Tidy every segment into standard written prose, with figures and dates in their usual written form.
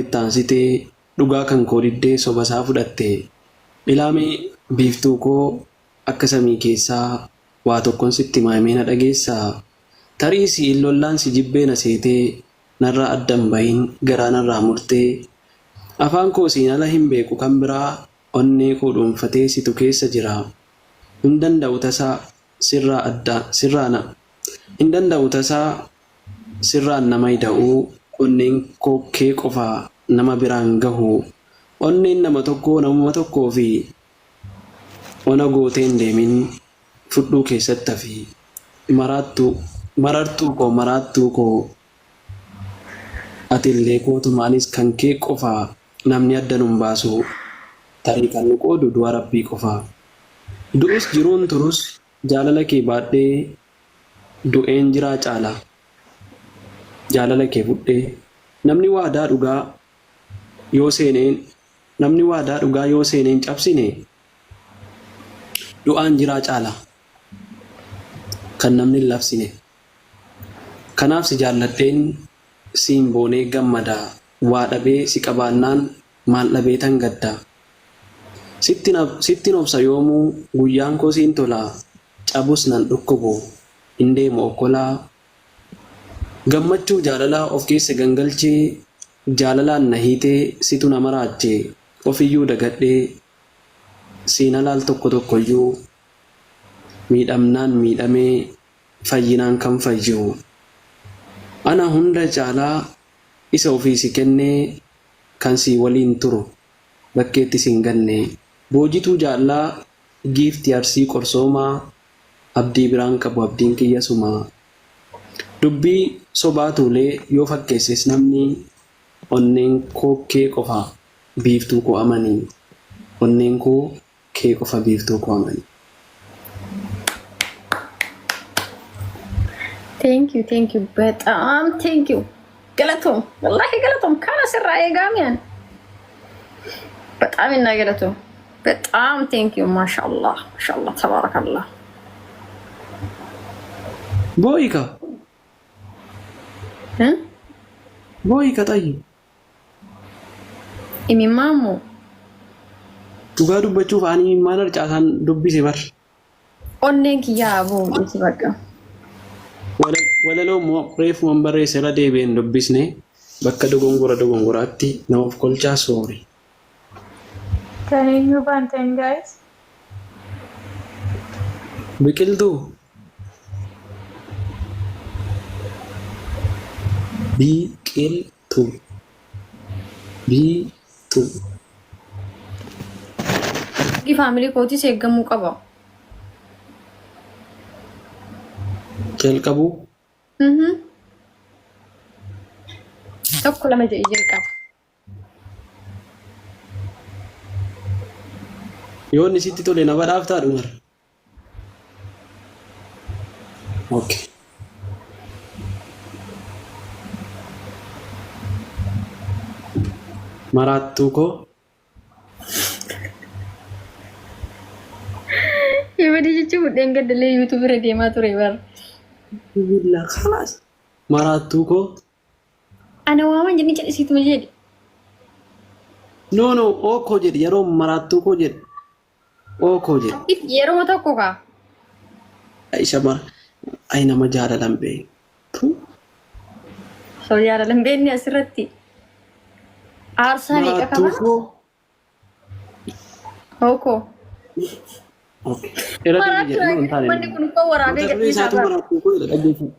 Itti aansitee dhugaa kan koo diddee sobasaa fudhatte. Ilaa mee biiftuu koo akka samii keessaa waa tokkon sitti himaa mee na dhageessaa? Tarii si'iin lollaan si jibbee na seetee narraa adda hin bahin garaa narraa murtee Afaan koo siin ala hin beeku kan biraa onnee koo dhuunfatee situ keessa jira Hin danda'u tasaa sirraa adda sirraa na Hin danda'u tasaa Sirraan nama ida'uu onneen koo kee qofa nama biraan gahu onneen nama tokkoo namuma tokkoofi ona gootee hin deemin fudhuu keessatti hafi maraattuu marartuu koo maraattuu koo atillee kootuma anis kan kee qofa namni adda nun baasu tarii kan nu qoodu du'a rabbii qofa du'us jiruun turus jaalala kee baadhee Du'een jiraa caala jaalala kee fudhee. Namni waadaa dhugaa yoo seeneen Namni waadaa dhugaa yoo seeneen cabsine Du'aan jiraa caala kan namni hin labsine. Kanaaf si jaalladheen siin boonee gammada Waa dhabee si qabaannaan maal dhabeetan gadda. Sittin obsa yoomuu guyyaan koo siin tola Cabus nan dhukkubu hin deemu okkolaa Gammachuu jaalalaa of keessa gangalchee Jaalalaan na hiitee situ na maraache Ofiyyuu dagadhee siin ala al tokko tokkoyyuu Miidhamnaan miidhamee fayyinaan kan fayyu Ana hunda caalaa isa ofii si kennee Kan sii waliin turu bakkeetti sin ganne Boojituu jaallaa Giifti Arsii qorsoomaa Abdii biraan qabu abdiin kiyya sumaa Dubbii sobaa tuulee yoo fakkeesses namni Onneen koo kee qofa biiftuu koo amani Onneen koo kee qofa biiftuu koo amani. Thank you, thank you. በጣም thank you. Galatoom. Wallaahi galatoom. Kana sirraa eegaamiyaan. በጣም እና galatoom. በጣም thank you. ማሻአላህ ማሻአላህ ተባረከላህ። Boo'i ka. Boo'i ka xayyi. Imimmaan Dhugaa dubbachuuf ani imimmaan harcaasaan dubbise bar. Onneen kiyyaa aboo dhiisi bakka. Walaloo immoo reefuman barreesse irra deebi'een dubbisne bakka dogongora dogongoraatti nama of kolchaa soori. Kan eenyu baantan guys? Biqiltuu. Biqiltuu. Biqiltuu. Mirgi faamilii kootiis eeggamuu qaba. Jalqabuu. Tokko lama jedhi jalqaba. Yoo inni sitti tole na badhaaftaa dhumar. Okay. Maraattuu koo. Yabadii jechuun budheen gaddalee YouTube irra deemaa ture bar. Billah khalaas. Maraattuu koo. Ana waaman jedhni calisiituma jedhi. No no oo koo jedhi yeroo maraattuu koo jedhi. Oo koo jedhi. Yeroo tokko kaa. Ay shamara. Ay nama jaalalan beektu. Osoo jaalala hin beekne asirratti aarsaa meeqa Maraattuu qaba? koo. Hookoo. Okay. Irra deebi Maraattuu jedhi. No hin taane. Manni kun uffata waraabee Mata duree gadhiisaa isaatu bara. maraattuu koo jedha dhaggeeffadhu.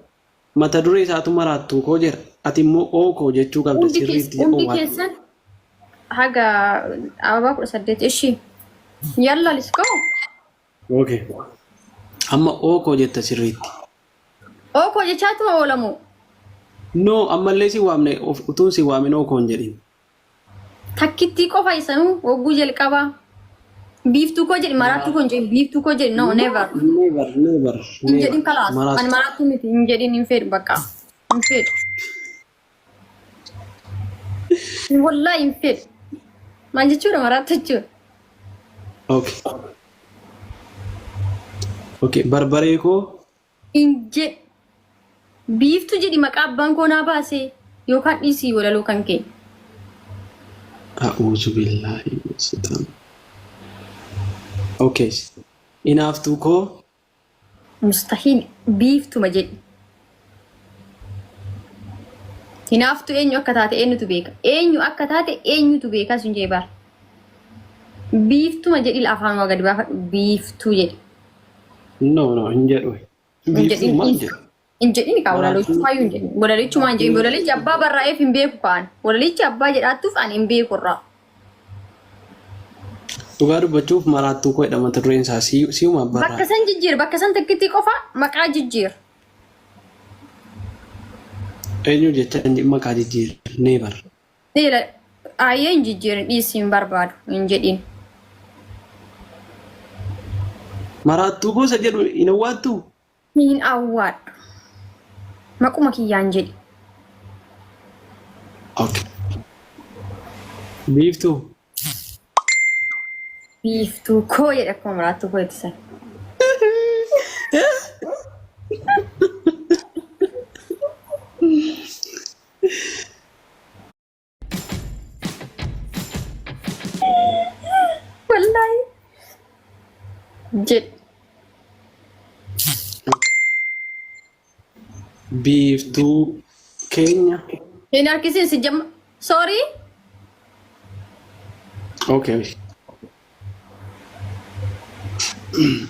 Mata duree isaatu maraattuu koo jedha. Ati immoo oo koo jechuu qabda Hundi sirriitti hundi owwaadhu. keessan haga ababaa 18 ishii. Yalla let's go. Okay. Amma oo koo jetta sirriitti. Oo koo jechaatuma oolamu. No ammallee si waamne utuun si waamin oo koo hin jedhin. Takkittii qofa isanuu hogguu jalqabaa. Biiftuu koo jedhi maraattuu koo hin jedhin biiftuu koo jedhi no never. Never never Hin never. jedhin kalaas. Ani Maraattuu. maraattuu miti hin jedhin hin fedhu bakka. Hin fedhu. Wallahi hin fedhu. Maal jechuudha maraattuu jechuudha. Okay. Okay barbaree koo Hin jedhu. Biiftuu jedhi maqaa abbaan koo naa baasee yookaan dhiisii walaloo kan kee. A'uuzu billaahi mina shayxaan. Okay. Inaaftuu koo. Mustahiil biiftuma jedhi. Hinaaftu eenyu akka taate eenyutu beeka? Eenyu akka taate eenyutu beeka sun jee bara. Biiftuma jedhi afaan waa gadi baafadhu biiftuu jedhi. No no hin jedhu. Hin Biiftuu jedhin maal dhiisi. jedhu? Hin jedhin kaa Maraattuu walalichumaa hin jedhin. Walalichumaa hin jedhin. Walalichi abbaa barraa'eef hin beeku kaan. Walalichi abbaa jedhaattuuf ani hin beeku irraa. Dhugaa dubbachuuf maraattuu koo jedha mata dureen isaa si'uma Bakka barraa'e. san jijjiir bakka san takkitti qofa maqaa jijjiir. Eenyu jecha inni maqaa jijjiir neebar. Dhiira ayyee hin jijjiirin dhiisi hin barbaadu hin jedhin. Maraattuu koo isa jedhu hin awwaattuu? Hin awwaadhu. Maquma kiyyaan jedhi. Okay. Biiftuu. Biiftuu koo jedhe akkuma maraattuu koo itti san. Wallaahi. Jedhi. Biiftuu keenya. Hin harkisin si jamma. Sorry. Okay.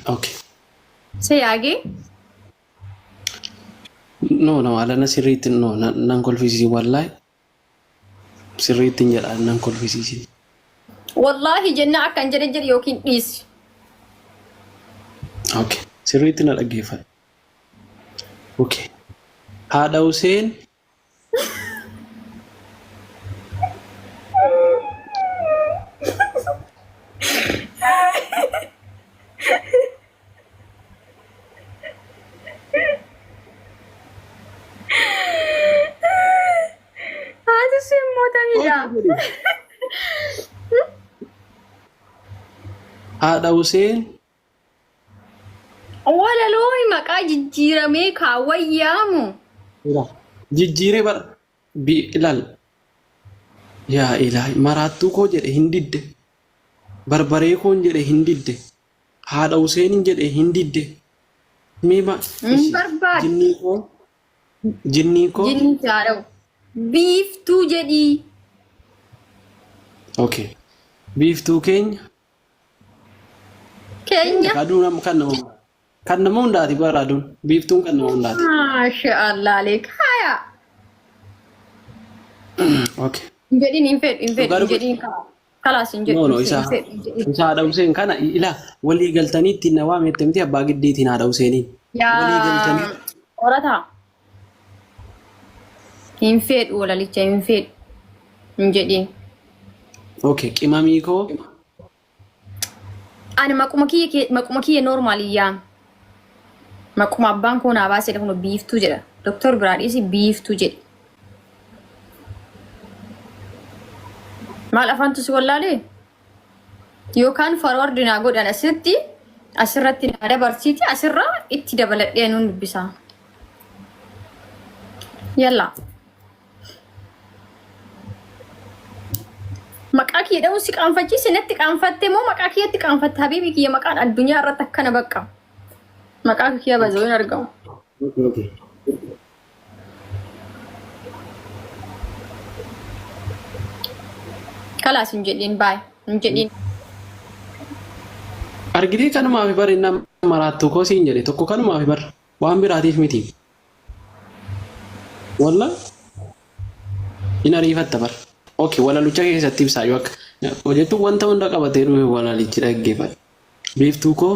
Okay. Si yaagee. No no alana sirriitti no nan kolfisiisin wallaahi sirriitti hin jedha nan kolfisiisin. Wallaahi jennaa akkan jedhe jedhi yookiin dhiisi. Okay. Sirriitti na dhaggeeffadhu. Okay. Haadha Huseen Haati sun immoo tamidha. Haadha Huseen Walaloo maqaa jijjiiramee kaawwayyaamu. Jijjiiree bara bi ilaal yaa ilaahi maraattuu koo jedhe hin didde barbaree koon jedhe hin didde haadha Huseenin jedhe hin didde mee ma Hin ishi barbaadu. jinnii koo jinnii koo Jinni jaadhawu. Biiftuu jedhii. okay biiftuu keenya Keenya. Aduun kan nama kan nama hundaati bara aduun biiftuun kan nama hundaati. Maasha Allah aleek. Haya. Okay. Hin jedhin hin fedhu hin fedhu Dhugaa hin dubbachuu jedhin kalaas hin jedhu No no hin isa fedhu hin jedhin. isa haadha Huseen kana ilaa walii galtanii ittiin na waamette miti abbaa giddiitiin haadha Huseeniin. Walii galtanii Yaa qorataa. Hin fedhu walalicha hin fedhu hin jedhin. Okay qimamii koo Ani maquma kiyya maquma kiyya normal yaam. Maquma abbaan koo naa baasedha kun biiftuu jedha. Doktor biraa dhiisi biiftuu jedhi. Maal afaantu si wallaalee? Yookaan forward naa godhan asitti asirratti naa dabarsiiti asirraa itti dabaladhee nuun dubbisaa. Yallaa. Maqaa kiyya dha'uun si qaanfachiise natti qaanfatte moo maqaa kiyyatti qaanfatte habiibi kiyya maqaan addunyaa irratti akkana bakka. Maqaa kiyya bazoo hin argamu. Okay. Kalaas hin jedhiin baay hin jedhiin. Argitee kanumaaf bar inni maraattuu koo siin jedhe tokko kanumaaf bar waan biraatiif miti. Walla hin ariifatta bar. Okay walalucha keessatti ibsaa yoo akka hojjettu wanta hunda qabatee dhufe walalichi dhaggeeffadha. Biiftuu koo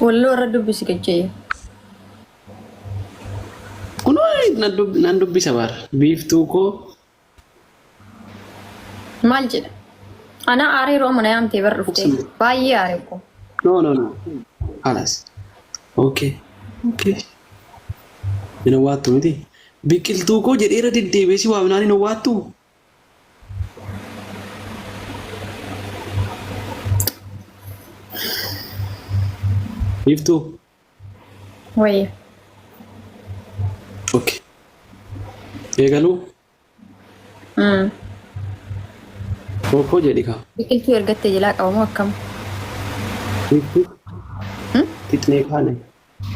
Walloo irra dubbisi gajjee. Kunoo nan dubbisa bar. Biiftuu koo Maal jedha? Ana aaree yeroo mana yaamtee bar dhuftee. Baay'ee aaree ko. No no no. Halas. Okay. Okay. Hin owwaattu miti. Biqiltuu koo jedheera deddeebi'ee si waamnaan hin owwaattu. Biiftuu. Wayii. Okay. Eegaluu. Kookoo jedhi kaa. Biqiltuu ergattee jalaa qabamoo akkam? Biiftuu. Fixnee kaane.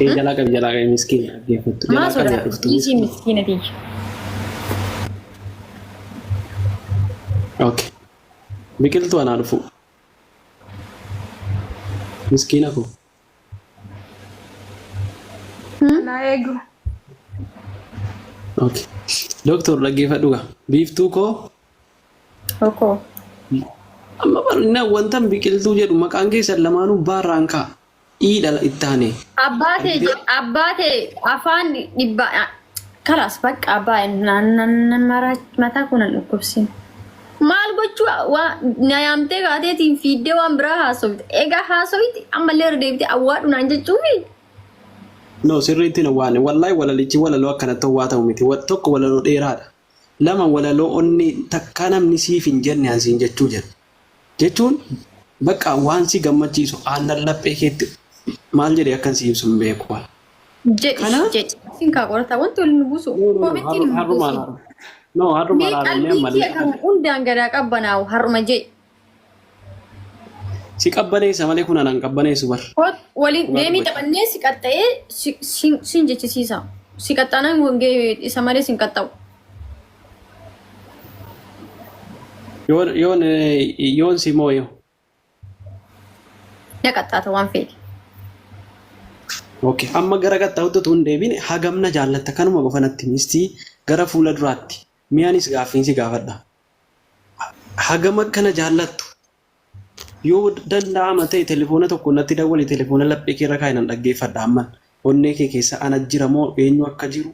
Ee jalaa qabi jalaa qabi miskiina dhaggeeffattu. Maa Jalaa qabi sodaata? dhuftu Dhiisii miskiina. miskiina tiyya. Okay. Biqiltuu anaa dhufu. Miskiina koo. Naa eegu. Okay. Doktor dhaggeeffadhu gaa. Biiftuu koo Okoo. amma barna wantan biqiltuu jedhu maqaan keessan lamaanuu baarraan ka'a. Iidha itti aanee. Abbaa ta'e abbaa ta'e afaan dhibba kalaas bakka abbaa nan mataa kun nan dhukkubsin. Maal gochuu waa na yaamtee kaateetiin fiiddee waan biraa haasofte. Egaa haasofti ammallee irra deebitee awwaadhu naan jechuufi. No sirriitti hin waane. Wallahi walalichi walaloo akkanatti waa ta'u miti. Tokko walaloo dheeraadha. Lama walaloo onni takkaa namni siif hin jenne an siin jechuu jedha. Jechuun bakka waan si gammachiisu aannan laphee keetti maal jedhee akkan si ibsu hin beeku. Jedhi Kanaaf jedhi. Sin kaa qorataa wanti waliin nu buusu koomittiin hin har'umaa buusin. laalu. No har'umaa Mee laalannee qalbii ammallee kiyya kan hundaan gadaa qabbanaa'u har'uma jedhi. Si qabbaneessa malee kun anaan qabbaneessu bar. Hot waliin Dhugaa geemii dubbachuu. taphannee si qaxxa'ee sin jechisiisa. Si qaxxaanaan isa malee sin qaxxa'u. Yoon yoon yoon si mooyo. Na qaxxaata waan feete. Okay. Amma gara qaxxa'utti utuu hin deebine hagam na jaallatta kanuma qofa natti mistii gara fuula duraatti mi'aanis gaaffiin si gaafadha. Hagam akka na jaallattu yoo danda'ama ta'e telefoona tokko natti dawwali telefoona laphee kee irra kaa'i nan dhaggeeffadha amman onnee kee keessa ana jira moo eenyu akka jiru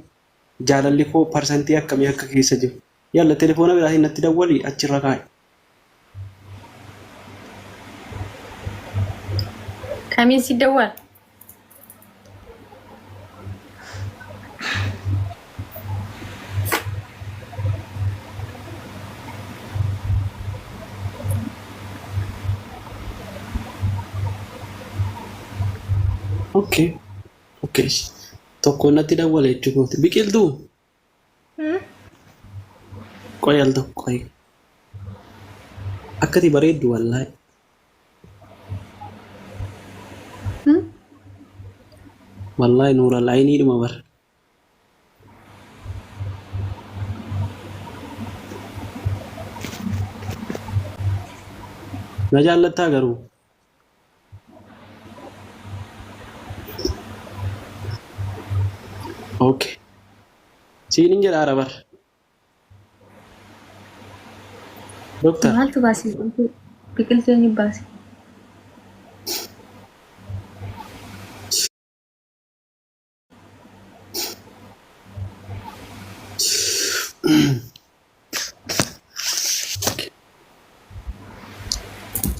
jaalalli koo parsantii akkamii akka keessa jiru yalla telefoona biraatiin natti dawwali achirra kaa'i. Kamiin si dawwala? Okay. Okay. Tokko natti dawwala jechuu kooti. Biqiltuu qoy al tokko qoy. Akkati bareeddu wallaahi. Wallaahi nuural ayiniidhuma bar. Na jaallattaa garuu? Okay. Siin hin jedhaara bar. Doktar. Maaltu baase biqiltuu? Biqiltuu eenyu baase?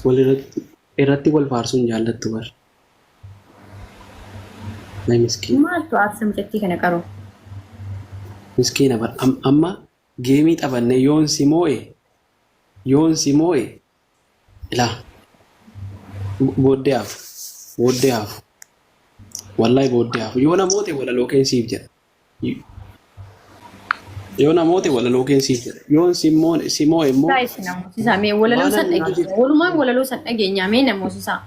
Wal irratti irratti wal faarsuun jaallattu bar. Ay miskiina. Maaltu aarsa mucattii kana qaroo? Miskiina bar. Amma geemii taphanne yoon si moo'e yoon si moo'e ilaa booddee hafu booddee hafu wallahi booddee hafu yoo namoota walaloo keen siif jedha. Yoo namoota walaloo keen siif jedha. Yoon si moo'e immoo Guys namoosisaa mee walaloo san waan ani dhageenya. Walumaan walaloo san dhageenya mee namoosisaa.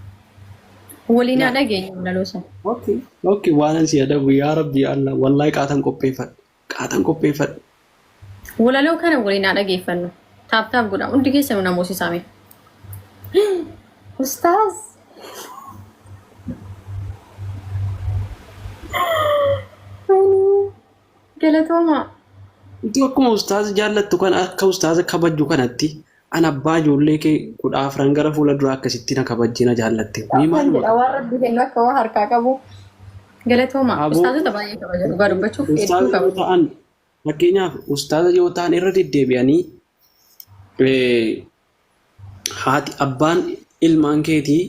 Waliin haa dhageenya walaloo san. Okay. Okay, waan ani si adabu yaa Rabbi yaa Allah wallahi qaatan qopheeffadhe. Qaatan qopheeffadhe. Walaloo kana waliin haa dhageeffannu. Tap tap godha. Hundi keessanuu namoosisaa mee. Ustaaz. Galatoomaa. Utuu akkuma ustaaza jaallattu kan akka ustaaza kabajju kanatti an abbaa ijoollee kee 14 gara fuula duraa akkasitti na kabajjee na jaallatte. Mee Akkan maaluma jedha waan rabbi kennu akka waa harkaa qabu. Galatooma. Aboo Ustaazota baay'ee kabaja dhugaa dubbachuuf hedduu ustaaza yoo kabaja. ta'an fakkeenyaaf ustaaza yoo ta'an irra deddeebi'anii haati abbaan ilmaan keetii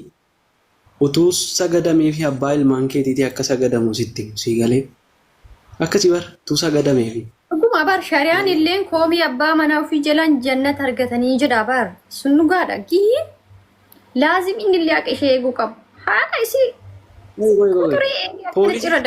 utuu sagadameefi abbaa ilmaan keetiitii akka sagadamu sitti himu sii galee akkasi bar utuu sagadameefi. Dhuguma bar shari'aan illeen koomii abbaa manaa ofii jalaan jannata argatanii jedha bar sun dhugaadha giin laazim inni illee haqa ishee eeguu qabu haqa isii Wai wai wai. quxurii eegee akkana Poolisii cira.